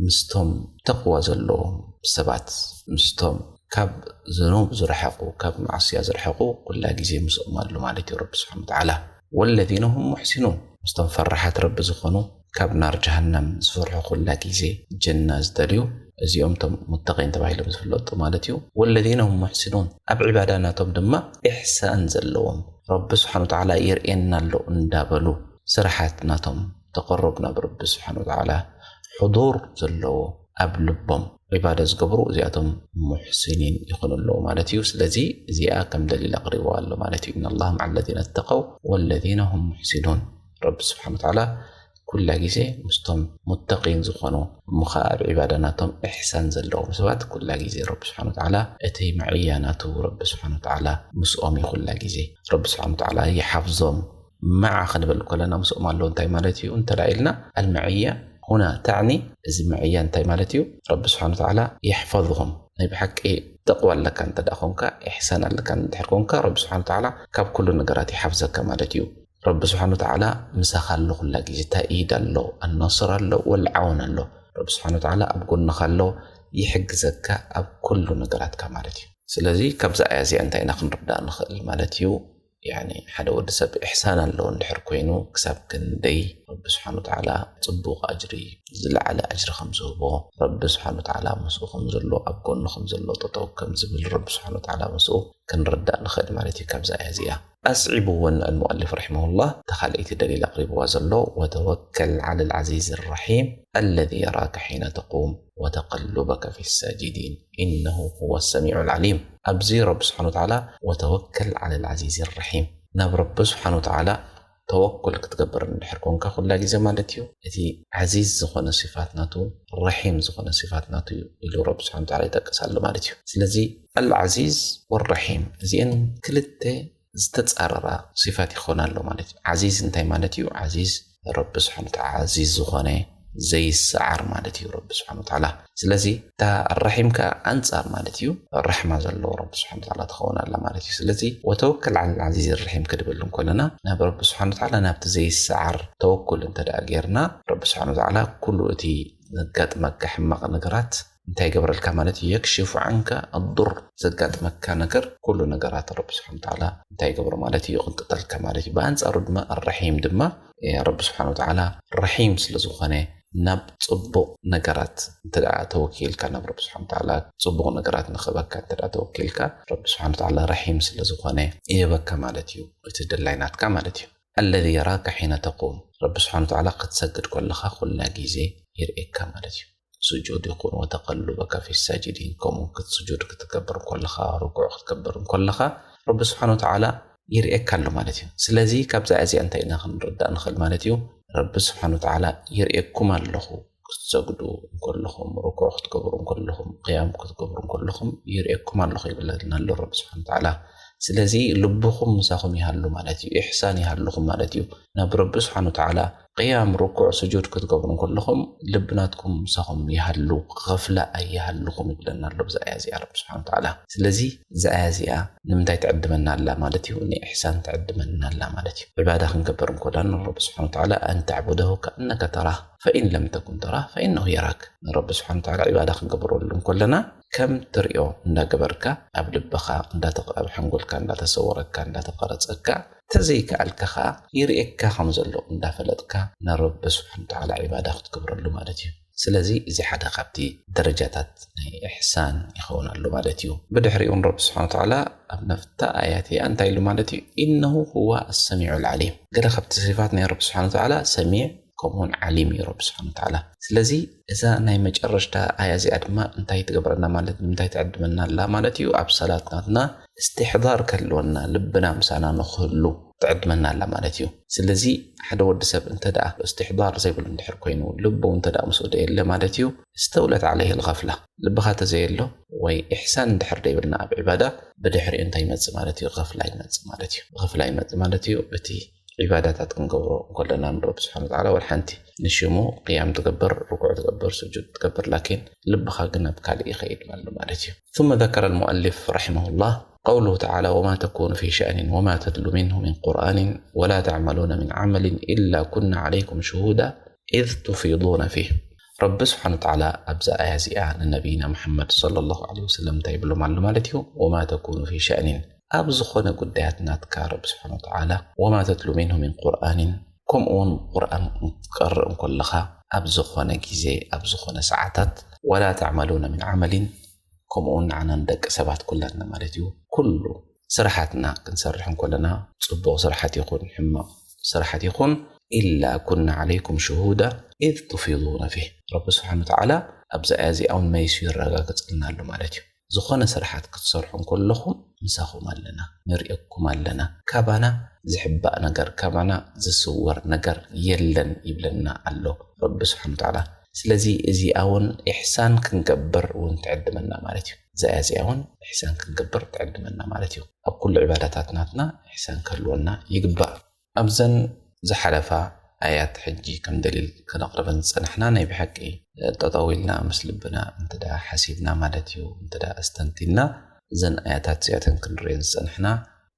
ምስቶም ተቕዋ ዘለዎም ሰባት፣ ምስቶም ካብ ዝኑብ ዝረሐቑ፣ ካብ ማዕስያ ዝረሐቑ፣ ኩላ ግዜ ምስኦም ኣሎ ማለት እዩ ረቢ ስብሓን ወተዓላ። والذين هم محسنون፣ ምስቶም ፈራሓት ረቢ ዝኾኑ፣ ካብ ናር ጀሃነም ዝፈርሑ፣ ኩላ ግዜ ጀና ዝደልዩ፣ እዚኦም እቶም ሙተቂን ተባሂሎም ዝፍለጡ ማለት እዩ። والذين هم محسنون፣ ኣብ ዒባዳ ናቶም ድማ ኢሕሳን ዘለዎም፣ ረቢ ስብሓን ወተዓላ ይርእየና ኣሎ እንዳበሉ ስራሓት ናቶም ተቐሩብ ናብ ረቢ ስብሓን ወተዓላ ሕዱር ዘለዎ ኣብ ልቦም ዒባዳ ዝገብሩ እዚኣቶም ሙሕሲኒን ይኾኑ ኣለዉ ማለት እዩ። ስለዚ እዚኣ ከም ደሊል ኣቕሪብዋ ኣሎ ማለት እዩ። إن الله مع الذين اتقوا والذين هم محسنون። ረቢ ስብሓን ወተዓላ ኩላ ግዜ ምስቶም ሙተቂን ዝኾኑ፣ እሞ ኸዓ ኣብ ዒባዳ ናቶም ኢሕሳን ዘለዎም ሰባት ኩላ ግዜ ረቢ ስብሓን ወተዓላ እቲ መዕያ ናቱ ረቢ ስብሓን ወተዓላ ምስኦም እዩ። ኩላ ግዜ ረቢ ስብሓን ወተዓላ ይሓፍዞም። መዓ ክንብል ከለና ምስኦም ኣለዉ እንታይ ማለት እዩ እንተ ደኣ ኢልና፣ ኣልመዕያ ሁና ተዕኒ፣ እዚ መዕያ እንታይ ማለት እዩ? ረቢ ስብሓን ወተዓላ የሕፈዝኹም። ናይ ብሓቂ ተቕዋ ኣለካ እንተ ደኣ ኾንካ፣ ኢሕሳን ኣለካ እንድሕር ኮንካ፣ ረቢ ስብሓን ወተዓላ ካብ ኩሉ ነገራት ይሓፍዘካ ማለት እዩ። ረቢ ስብሓን ወተዓላ ምሳኻ ኣሎ ኩላ ግዜ። እንታይ ኢድ ኣሎ? ኣናስር ኣሎ፣ ወልዓውን ኣሎ። ረቢ ስብሓን ወተዓላ ኣብ ጎንኻ ኣሎ፣ ይሕግዘካ ኣብ ኩሉ ነገራትካ ማለት እዩ። ስለዚ ካብዛ ኣያ እዚኣ እንታይ ኢና ክንርዳእ ንኽእል ማለት እዩ? ያኒ ሓደ ወዲ ሰብ ኢሕሳን ኣለዎ እንድሕር ኮይኑ፣ ክሳብ ክንደይ ረቢ ስብሓን ወተዓላ ጽቡቕ ኣጅሪ፣ ዝለዓለ ኣጅሪ ከም ዝህቦ፣ ረቢ ስብሓን ወተዓላ ምስኡ ከም ዘሎ፣ ኣብ ጎኑ ከም ዘሎ፣ ጠጠው ከም ዝብል ረቢ ስብሓን ወተዓላ ምስኡ ክንርዳእ ንኽእል ማለት እዩ። ካብዛ ኣያ እዚኣ ኣስዒቡ እውን ኣልሙኣሊፍ ረሒመሁላህ እታ ካልኣይቲ ደሊል ኣቕሪብዋ ዘሎ፣ ወተወከል ዓላ ልዓዚዝ ራሒም ኣለዚ የራከ ሒነ ተቁም ወተቀሉበከ ፊ ሳጅዲን ኢነሁ ሁወ ሰሚዑ ልዓሊም። ኣብዚ ረቢ ስብሓን ወተዓላ ወተወከል ዓላ ልዓዚዝ ራሒም፣ ናብ ረቢ ስብሓን ወተዓላ ተወኩል ክትገብር እንድሕር ኮንካ ኩላ ግዜ ማለት እዩ፣ እቲ ዓዚዝ ዝኾነ ሲፋት ናቱ፣ ረሒም ዝኾነ ሲፋት ናቱ እዩ ኢሉ ረቢ ስብሓን ወተዓላ ይጠቅስ ኣሎ ማለት እዩ። ስለዚ ኣልዓዚዝ ወረሒም እዚአን ክልተ ዝተጻረራ ሲፋት ይኾና ኣሎ ማለት እዩ። ዓዚዝ እንታይ ማለት እዩ? ዓዚዝ ረቢ ስብሓን ወተዓላ ዓዚዝ ዝኾነ ዘይሰዓር ማለት እዩ ረቢ ስብሓን ወተዓላ። ስለዚ እታ ረሒም ከኣ ኣንጻር ማለት እዩ፣ ራሕማ ዘለዎ ረቢ ስብሓን ወተዓላ ትኸውን ኣላ ማለት እዩ። ስለዚ ወተወከል ዓላ ልዓዚዝ ራሒም ክድብል እንከለና ናብ ረቢ ስብሓን ወተዓላ ናብቲ ዘይሰዓር ተወኩል እንተ ደኣ ጌርና ረቢ ስብሓን ወተዓላ ኩሉ እቲ ዘጋጥመካ ሕማቕ ነገራት እንታይ ይገብረልካ ማለት እዩ? የክሽፉ ዓንካ ኣዱር፣ ዘጋጥመካ ነገር ኩሉ ነገራት ረቢ ስብሓን ወተዓላ እንታይ ይገብሮ ማለት እዩ? ይቕንጥጠልካ ማለት እዩ። ብኣንጻሩ ድማ ኣረሒም ድማ እ፣ ረቢ ስብሓን ወተዓላ ረሒም ስለ ዝኾነ ናብ ጽቡቕ ነገራት እንተ ደኣ ተወኪልካ፣ ናብ ረቢ ስብሓን ወተዓላ ጽቡቕ ነገራት ንኽህበካ እንተ ደኣ ተወኪልካ፣ ረቢ ስብሓን ወተዓላ ረሒም ስለ ዝኾነ ይህበካ ማለት እዩ። እቲ ድላይ ናትካ ማለት እዩ። ኣለዚ የራከ ሒነ ተቁም፣ ረቢ ስብሓን ወተዓላ ክትሰግድ ከለኻ ኩላ ግዜ ይርእየካ ማለት እዩ። ስጁድ ይኹን ወተቀሉበከ ፊ ሳጅዲን፣ ከምኡ ክትስጁድ ክትገብር ከለኻ፣ ርኩዕ ክትገብር ከለኻ ረቢ ስብሓን ወተዓላ ይርእየካ ኣሎ ማለት እዩ። ስለዚ ካብዛ እዚኣ እንታይ ኢና ክንርዳእ ንኽእል ማለት እዩ? ረቢ ስብሓን ወተዓላ ይርእየኩም ኣለኹ ክትሰግዱ እንከለኹም፣ ርኩዕ ክትገብሩ እንከለኹም፣ ቅያም ክትገብሩ እንከለኹም ይርእየኩም ኣለኹ ይብለና ኣሎ ረቢ ስብሓን ወተዓላ። ስለዚ ልብኹም ምሳኹም ይሃሉ ማለት እዩ። ኢሕሳን ይሃልኹም ማለት እዩ። ናብ ረቢ ስብሓን ወተዓላ ቅያም፣ ርኩዕ፣ ስጁድ ክትገብሩ እንከለኹም ልቢ ናትኩም ምሳኹም ይሃሉ፣ ኸፍላ ኣይሃልኹም ይብለና ኣሎ ብዛ ኣያ እዚኣ ረቢ ስብሓን ወተዓላ። ስለዚ እዛ ኣያ እዚኣ ንምንታይ ትዕድመና ኣላ ማለት እዩ? ንኢሕሳን ትዕድመና ኣላ ማለት እዩ። ዕባዳ ክንገብር እንከለና ንረቢ ስብሓን ወተዓላ ኣን ተዕቡደሁ ከኣነከ ተራህ ፈኢን ለም ተኩን ተራህ ፈኢነሁ የራክ። ንረቢ ስብሓን ወተዓላ ዕባዳ ክንገብረሉ እንከለና ከም ትሪኦ እንዳገበርካ ኣብ ልብኻ እንዳተቐ-፣ ኣብ ሓንጎልካ እንዳተሰወረካ እንዳተቐረጸካ ተዘይከኣልካ ኸኣ ይርእየካ ከም ዘሎ እንዳፈለጥካ ንረቢ ስብሓን ወተዓላ ዒባዳ ክትገብረሉ ማለት እዩ። ስለዚ እዚ ሓደ ካብቲ ደረጃታት ናይ ኢሕሳን ይኸውን ኣሎ ማለት እዩ። ብድሕሪኡ እውን ረቢ ስብሓን ወተዓላ ኣብ ነፍታ ኣያት እያ እንታይ ኢሉ ማለት እዩ? ኢነሁ ሁወ ኣሰሚዑ ልዓሊም። ገለ ካብቲ ሲፋት ናይ ረቢ ስብሓን ወተዓላ ሰሚዕ ከምኡውን ዓሊም እዩ ረቢ ስብሓን ወተዓላ። ስለዚ እዛ ናይ መጨረሽታ ኣያ እዚኣ ድማ እንታይ ትገብረና ማለት፣ ንምንታይ ትዕድመና ኣላ ማለት እዩ? ኣብ ሰላት ናትና እስትሕዳር ከህልወና፣ ልብና ምሳና ንኽህሉ ትዕድመና ኣላ ማለት እዩ። ስለዚ ሓደ ወዲ ሰብ እንተ ደኣ እስትሕዳር ዘይብሉ እንድሕር ኮይኑ፣ ልቡ እንተ ደኣ ምስኡ ደየለ ማለት እዩ፣ እስተውለት ዓለይህ ልኸፍላ፣ ልብኻ ተዘየሎ ወይ ኢሕሳን እንድሕር ደይብልና ኣብ ዕባዳ፣ ብድሕሪኡ እንታይ ይመጽእ ማለት እዩ? ኸፍላ ይመጽእ ማለት እዩ። ኸፍላ ይመጽእ ማለት እዩ፣ እቲ ዒባዳታት ክንገብሮ እንከለና ንረቢ ስብሓን ወተዓላ፣ ወላ ሓንቲ ንሽሙ ቅያም ትገብር፣ ርኩዕ ትገብር፣ ስጁድ ትገብር፣ ላኪን ልብኻ ግን ኣብ ካልእ ይኸይድ ኣሎ ማለት እዩ። ثم ذكر المؤلف رحمه الله قوله تعالى: وما تكون في شأن وما تتلو منه من قرآن ولا تعملون من عمل إلا كنا عليكم شهودا إذ تفيضون فيه። ረቢ ስብሓን ወተዓላ ኣብዛ ኣያ እዚኣ ንነቢይና ሙሓመድ ሰለላሁ ዐለይሂ ወሰለም እንታይ ይብሎም ኣሎ ማለት እዩ? ወማ ተኩኑ ፊ ሸእኒን፣ ኣብ ዝኾነ ጉዳያት ናትካ ረቢ ስብሓን ወተዓላ፣ ወማ ተትሉ ሚንሁ ሚን ቁርኣኒን፣ ከምኡ እውን ቁርኣን ክትቀርእ እንከለኻ ኣብ ዝኾነ ግዜ፣ ኣብ ዝኾነ ሰዓታት፣ ወላ ተዕመሉነ ሚን ዓመሊን፣ ከምኡ እውን ንዓና ንደቂ ሰባት ኩላትና ማለት እዩ፣ ኩሉ ስራሓትና ክንሰርሕ እንከለና፣ ጽቡቕ ስራሓት ይኹን ሕማቕ ስራሓት ይኹን፣ ኢላ ኩና ዓለይኩም ሽሁዳ ኢዝ ቱፊዱነ ፊህ። ረቢ ስብሓን ወተዓላ ኣብዛ ኣያ እዚኣ እውን መሊሱ የረጋግጸልና ኣሎ ማለት እዩ። ዝኾነ ስራሓት ክትሰርሑ እንከለኹም ምሳኹም ኣለና፣ ንርእየኩም ኣለና። ካባና ዝሕባእ ነገር፣ ካባና ዝስወር ነገር የለን ይብለና ኣሎ ረቢ ስብሓን ወተዓላ። ስለዚ እዚኣ እውን ኢሕሳን ክንገብር እውን ትዕድመና ማለት እዩ። እዛ ኣያ እዚኣ እውን ኢሕሳን ክንገብር ትዕድመና ማለት እዩ። ኣብ ኩሉ ዕባዳታት ናትና ኢሕሳን ክህልወና ይግባእ። ኣብዘን ዝሓለፋ ኣያት ሕጂ ከም ደሊል ከነቕርበን ዝጸናሕና ናይ ብሓቂ ጠጠው ኢልና ምስ ልብና እንተ ደኣ ሓሲብና ማለት እዩ፣ እንተ ደኣ ኣስተንቲና እዘን ኣያታት እዚኣተን ክንርእየን ዝጸናሕና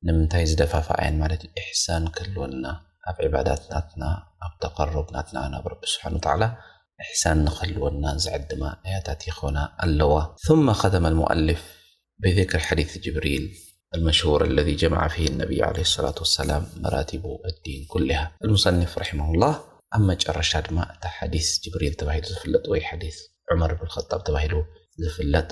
ንምንታይ ዝደፋፍኣየን ማለት እዩ? ኢሕሳን ክህልወና ኣብ ዕባዳት ናትና፣ ኣብ ተቐሩብ ናትና ናብ ረቢ ስብሓን ወተዓላ ኢሕሳን ንኽህልወና ዝዕድማ ኣያታት ይኾና ኣለዋ። ثم ختم المؤلف بذكر حديث جبريل المشهور الذي جمع فيه النبي عليه الصلاة والسلام مراتب الدين كلها. المصنف رحمه الله ኣብ መጨረሻ ድማ እታ ሓዲስ ጅብሪል ተባሂሉ ዝፍለጥ ወይ ሓዲስ ዑመር ብን ኸጣብ ተባሂሉ ዝፍለጥ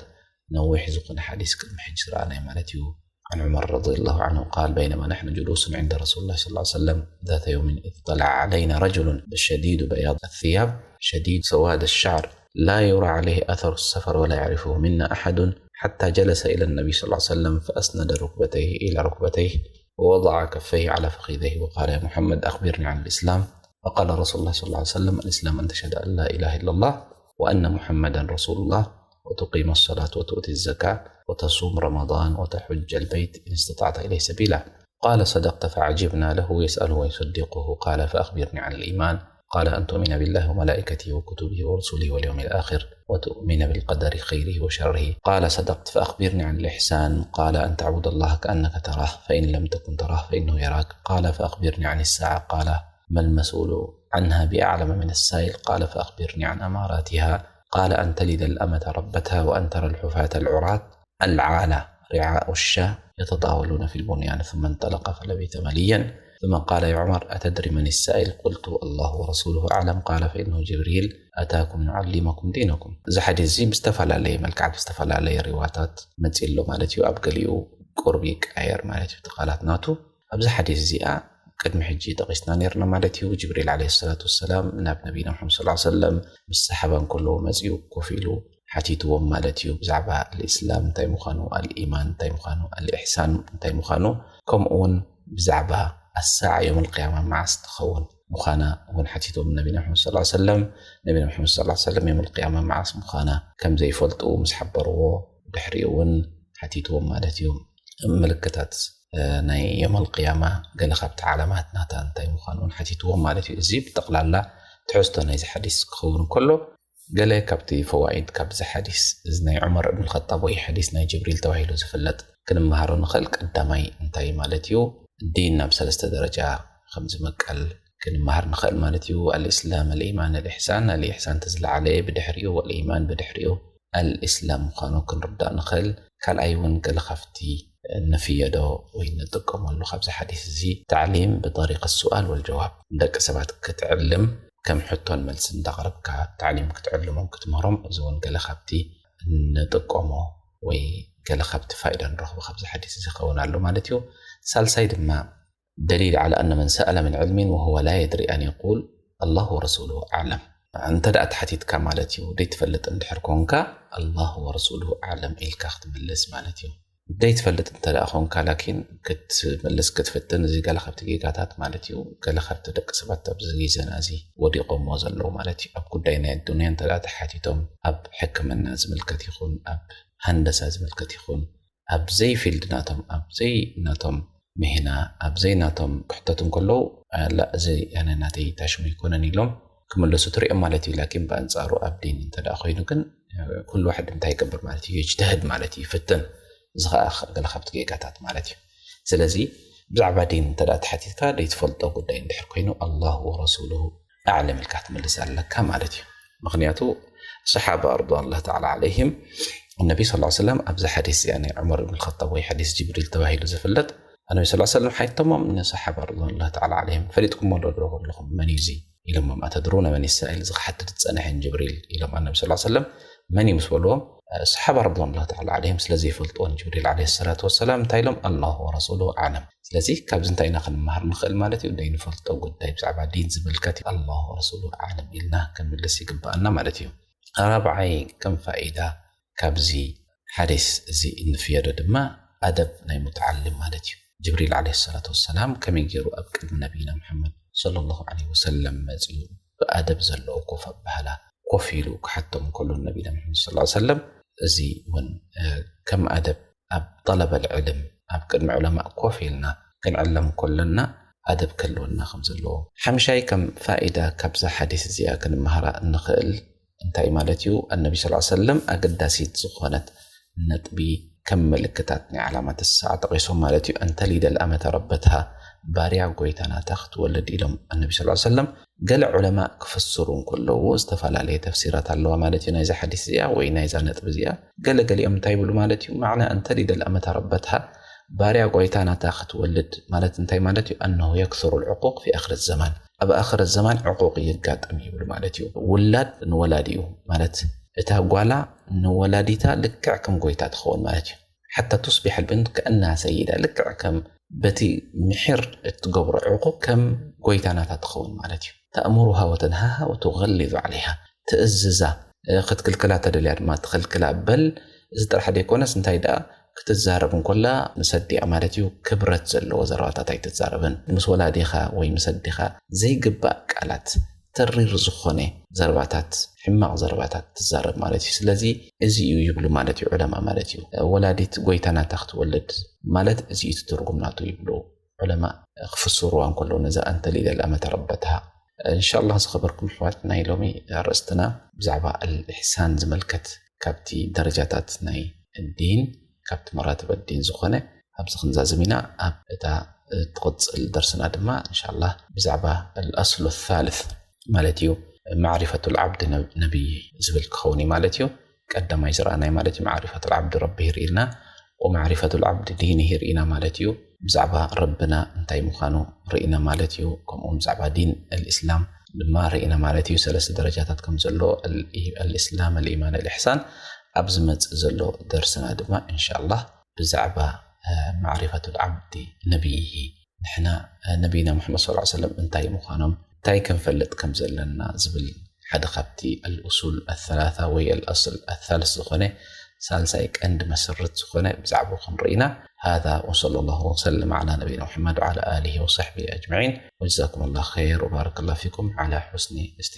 ነዊሕ ዝኾነ ሓዲስ ቅድሚ ሕጂ ዝረኣናይ ማለት እዩ። عن عمر رضي الله عنه قال: بينما نحن جلوس عند رسول الله صلى الله عليه وسلم ذات يوم إذ طلع علينا رجل شديد بياض الثياب شديد سواد الشعر لا يرى عليه أثر السفر ولا يعرفه منا أحد، حتى جلس إلى النبي صلى الله عليه وسلم فأسند ركبتيه إلى ركبتيه ووضع كفيه على فخذيه وقال: يا محمد، أخبرني عن الإسلام. فقال رسول الله صلى الله عليه وسلم: الإسلام أن تشهد أن لا إله إلا الله وأن محمدا رسول الله وتقيم الصلاة وتؤتي الزكاة وتصوم رمضان وتحج البيت إن استطعت إليه سبيلا. قال: صدقت. فعجبنا له يسأله ويصدقه. قال: فأخبرني عن الإيمان. قال: أن تؤمن بالله وملائكته وكتبه ورسله واليوم الآخر وتؤمن بالقدر خيره وشره. قال: صدقت. فأخبرني عن الإحسان. قال: أن تعبد الله كأنك تراه، فإن لم تكن تراه فإنه يراك. قال: فأخبرني عن الساعة. قال: ما المسؤول عنها بأعلم من السائل. قال: فأخبرني عن أماراتها. قال: أن تلد الأمة ربتها وأن ترى الحفاة العراة العالة رعاء الشاة يتطاولون في البنيان، ثم انطلق فلبث مليا، ثم قال: يا عمر، أتدري من السائل؟ قلت: الله ورسوله أعلم. قال: فإنه جبريل أتاكم يعلمكم دينكم. እዚ ሓዲስ እዚ ብዝተፈላለየ መልክዓት ብዝተፈላለየ ሪዋታት መፂእ ኣሎ ማለት እዩ። ኣብ ገሊኡ ቁርብ ይቀያየር ማለት እዩ እቲ ቃላት ናቱ። ኣብዚ ሓዲስ እዚኣ ቅድሚ ሕጂ ጠቒስና ነርና ማለት እዩ። ጅብሪል ዓለይሂ ሰላቱ ወሰላም ናብ ነቢና ሙሐመድ ሰለላሁ ዐለይሂ ወሰለም ምስ ሰሓባ እንከለዉ መፂኡ ኮፍ ኢሉ ሓቲትዎም ማለት እዩ። ብዛዕባ ኣልእስላም እንታይ ምዃኑ፣ ኣልኢማን እንታይ ምዃኑ፣ ኣልኢሕሳን እንታይ ምዃኑ፣ ከምኡ እውን ብዛዕባ ኣሳዓ ዮም ኣልቅያማ መዓስ ትኸውን ምዃና እውን ሓቲትዎም ነቢና ሙሐመድ ሰለላሁ ዐለይሂ ወሰለም። ነቢና ሙሐመድ ሰለላሁ ዐለይሂ ወሰለም ዮም ኣልቅያማ መዓስ ምዃና ከም ዘይፈልጡ ምስ ሓበርዎ፣ ድሕሪኡ እውን ሓቲትዎም ማለት እዩ። ምልክታት ናይ ዮም ኣልቅያማ ገለ ካብቲ ዓላማት ናታ እንታይ ምዃኑ እውን ሓቲትዎም ማለት እዩ። እዚ ብጠቕላላ ትሕዝቶ ናይዚ ሓዲስ ክኸውን ከሎ፣ ገለ ካብቲ ፈዋኢድ ካብዚ ሓዲስ እዚ ናይ ዑመር እብን ኸጣብ ወይ ሓዲስ ናይ ጅብሪል ተባሂሉ ዝፍለጥ ክንመሃሮ ንኽእል። ቀዳማይ እንታይ ማለት እዩ? ዲን ናብ ሰለስተ ደረጃ ከም ዝምቀል ክንመሃር ንኽእል ማለት እዩ። ኣልእስላም፣ ኣልኢማን፣ ኣልኢሕሳን። ኣልኢሕሳን እቲ ዝለዓለ፣ ብድሕሪኡ ኣልኢማን፣ ብድሕሪኡ ኣልእስላም ምዃኑ ክንርዳእ ንኽእል። ካልኣይ እውን ገለ ካብቲ ንፍየዶ ወይ ንጥቀመሉ ካብዚ ሓዲስ እዚ፣ ታዕሊም ብጠሪቀ ሱኣል ወልጀዋብ፣ ንደቂ ሰባት ክትዕልም ከም ሕቶን መልሲ እንዳቕረብካ ታዕሊም ክትዕልሞም ክትምህሮም፣ እዚ እውን ገለ ካብቲ ንጥቀሞ ወይ ገለ ካብቲ ፋይዳ ንረኽቦ ካብዚ ሓዲስ እዚ ክኸውን ኣሎ ማለት እዩ። ሳልሳይ ድማ دليل على أن من سأل من علم وهو لا يدري أن يقول الله ورسوله أعلم። እንተ ደኣ ተሓቲትካ ማለት እዩ፣ ዘይትፈልጥ እንድሕር ኮንካ الله ورسوله أعلم ኢልካ ክትምልስ ማለት እዩ። ዘይትፈልጥ እንተ ደኣ ኮንካ ላኪን ክትምልስ ክትፍትን፣ እዚ ገለ ካብቲ ጌጋታት ማለት እዩ። ገለ ካብቲ ደቂ ሰባት ኣብዚ ግዜና እዚ ወዲቖምዎ ዘለዉ ማለት እዩ። ኣብ ጉዳይ ናይ ኣዱንያ እንተ ደኣ ተሓቲቶም፣ ኣብ ሕክምና ዝምልከት ይኹን፣ ኣብ ሃንደሳ ዝምልከት ይኹን፣ ኣብ ዘይፊልድ ናቶም፣ ኣብ ዘይናቶም ምህና፣ ኣብ ዘይናቶም ክሕተቱ እንከለዉ፣ ላ፣ እዚ ኣነ ናተይ ታሽሙ ኣይኮነን ኢሎም ክምልሱ ትሪኦም ማለት እዩ። ላኪን ብኣንጻሩ ኣብ ዲን እንተ ደኣ ኮይኑ ግን፣ ኩሉ ዋሕድ እንታይ ይገብር ማለት እዩ? የጅተህድ ማለት እዩ፣ ይፍትን። እዚ ኸኣ ገለ ካብቲ ጌጋታት ማለት እዩ። ስለዚ ብዛዕባ ዲን እንተ ደኣ ተሓቲትካ ዘይትፈልጦ ጉዳይ እንድሕር ኮይኑ፣ ኣላሁ ወረሱሉሁ ኣዕለም ኢልካ ክትምልስ ኣለካ ማለት እዩ። ምኽንያቱ ሰሓባ ርድዋኑላሂ ተዓላ ዓለይሂም፣ ነቢ ሰለላሁ ዐለይሂ ወሰለም ኣብዚ ሓዲስ፣ ያኒ ዑመር ኢብን ኸጣብ ወይ ሓዲስ ጅብሪል ተባሂሉ ዝፍለጥ፣ ኣነቢ ሰለላሁ ዐለይሂ ወሰለም ሓይቶሞም ንሰሓባ ርድዋኑላሂ ተዓላ ዓለይሂም፣ ፈሊጥኩሞ ዶ ኣለኹም መን እዩ እዚ ኢሎሞም፣ ኣተድሩነ መን ሳኢል፣ እዚ ክሓትት ዝጸንሐ ጅብሪል ኢሎም ኣነቢ ሰለላሁ ዐለይሂ ወሰለም መን እዩ ምስ በልዎም፣ ሰሓባ ረድዋኑላሂ ተዓላ ዓለይሂም ስለ ዘይፈልጥዎ ንጅብሪል ዓለይሂ ሰላቱ ወሰላም እንታይ ኢሎም? ኣላሁ ወረሱሉሁ ኣዕለም። ስለዚ ካብዚ እንታይ ኢና ክንመሃር ንኽእል ማለት እዩ? ዘይንፈልጦ ጉዳይ ብዛዕባ ዲን ዝምልከት ኣላሁ ወረሱሉሁ ኣዕለም ኢልና ክንምልስ ይግብኣና ማለት እዩ። ራብዓይ ከም ፋኢዳ ካብዚ ሓዲስ እዚ እንፍየዶ ድማ ኣደብ ናይ ሙተዓልም ማለት እዩ። ጅብሪል ዓለይሂ ሰላቱ ወሰላም ከመይ ገይሩ ኣብ ቅድሚ ነቢና ሙሐመድ ሰለላሁ ዓለይሂ ወሰለም መፂኡ ብኣደብ ዘለዎ ኮፍ ኣበሃላ ኮፍ ኢሉ ክሓቶም ከሎ ነቢና ሙሐመድ ሰለላሁ ዓለይሂ ወሰለም፣ እዚ እውን፣ እ፣ ከም ኣደብ ኣብ ጠለበል ዕልም ኣብ ቅድሚ ዑለማእ ኮፍ ኢልና ክንዕለም ከለና ኣደብ ክህልወና ከም ዘለዎ። ሓምሻይ ከም ፋኢዳ ካብዛ ሓዲስ እዚኣ ክንመሃራ እንኽእል እንታይ ማለት እዩ? ኣነቢ ሰለላሁ ዓለይሂ ወሰለም ኣገዳሲት ዝኾነት ነጥቢ ከም ምልክታት ናይ ዓላማት ሰዓ ጠቒሶም ማለት እዩ። ኣን ተሊደል ኣመተ ረበትሃ፣ ባርያ ጎይታ ናታ ክትወልድ ኢሎም ኣነቢ ሰለላሁ ዓለይሂ ወሰለም። ገለ ዑለማእ ክፍስሩ እንከለዉ ዝተፈላለየ ተፍሲራት ኣለዋ ማለት እዩ ናይዛ ሓዲስ እዚኣ ወይ ናይዛ ነጥቢ እዚኣ። ገለ ገሊኦም እንታይ ይብሉ ማለት እዩ? ማዕና ኣን ተሊደል ኣመተ ረበትሃ፣ ባርያ ጎይታ ናታ ክትወልድ ማለት እንታይ ማለት እዩ? ኣነሁ የክሱሩ ልዕቁቅ ፊ ኣኽሪ ዘማን፣ ኣብ ኣኽረት ዘማን ዕቑቕ የጋጥም ይብሉ ማለት እዩ። ውላድ ንወላዲ እዩ ማለት፣ እታ ጓላ ንወላዲታ ልክዕ ከም ጎይታ ትኸውን ማለት እዩ። ሓታ ቱስቢሕ ልብንት ከእና ሰይዳ፣ ልክዕ ከም በቲ ምሒር እትገብሮ ዕቑቕ ከም ጎይታ ናታ ትኸውን ማለት እዩ። ተእምሩሃ ወተንሃሃ ወቱገሊዙ ዓለይሃ፣ ትእዝዛ፣ ክትክልክላ ተደልያ ድማ ትኸልክላ። በል እዚ ጥራሕ ዘይኮነስ እንታይ ደኣ ክትዛረብ እንኮላ ምስ ኣዲኣ ማለት እዩ ክብረት ዘለዎ ዘረባታት ኣይትዛረብን። ምስ ወላዲኻ ወይ ምስ ኣዲኻ ዘይግባእ ቃላት፣ ተሪር ዝኾነ ዘረባታት፣ ሕማቕ ዘረባታት ትዛረብ ማለት እዩ። ስለዚ እዚ እዩ ይብሉ ማለት እዩ ዑለማ ማለት እዩ። ወላዲት ጎይታ ናታ ክትወልድ ማለት እዚ እዩ ትርጉም ናቱ ይብሉ ዑለማ ክፍስሩዋ እንከለዉ ነዛ ኣንተ ሊደል ኣመተ ረበትሃ። እንሻላ ዝኸበርኩም ኣሕዋት ናይ ሎሚ ኣርእስትና ብዛዕባ ኣልኢሕሳን ዝምልከት ካብቲ ደረጃታት ናይ ዲን ካብቲ መራትብ ዲን ዝኾነ ኣብዚ ክንዛዝም ኢና። ኣብ እታ ትቕፅል ደርስና ድማ እንሻላ ብዛዕባ ኣልኣስሉ ሳልስ ማለት እዩ ማዕሪፈቱ ልዓብድ ነብይ ዝብል ክኸውን እዩ ማለት እዩ። ቀዳማይ ዝረኣናይ ማለት እዩ ማዕሪፈቱ ልዓብድ ረቢ ይርኢልና ወማዕሪፈቱ ልዓብድ ዲን ይርኢና ማለት እዩ። ብዛዕባ ረብና እንታይ ምዃኑ ርኢና ማለት እዩ። ከምኡ ብዛዕባ ዲን ኣልእስላም ድማ ርኢና ማለት እዩ። ሰለስተ ደረጃታት ከም ዘሎ ኣልእስላም፣ ኣልኢማን፣ ኣልእሕሳን ኣብ ዝመፅእ ዘሎ ደርስና ድማ እንሻላ ብዛዕባ ማዕሪፈቱ ልዓብዲ ነብይሂ ንሕና ነቢና ሙሓመድ ሰለላሁ ዐለይሂ ወሰለም እንታይ ምዃኖም እንታይ ክንፈልጥ ከም ዘለና ዝብል ሓደ ካብቲ ኣልኡሱል ኣሰላሳ ወይ ኣልኣስል ኣሳልስ ዝኾነ ሳልሳይ ቀንዲ መሰረት ዝኾነ ብዛዕባኡ ክንርኢ ኢና። هذا وصلى الله وسلم على نبينا محمد وعلى آله وصحبه أجمعين وجزاكم الله خير وبارك الله فيكم على حسن استماعكم.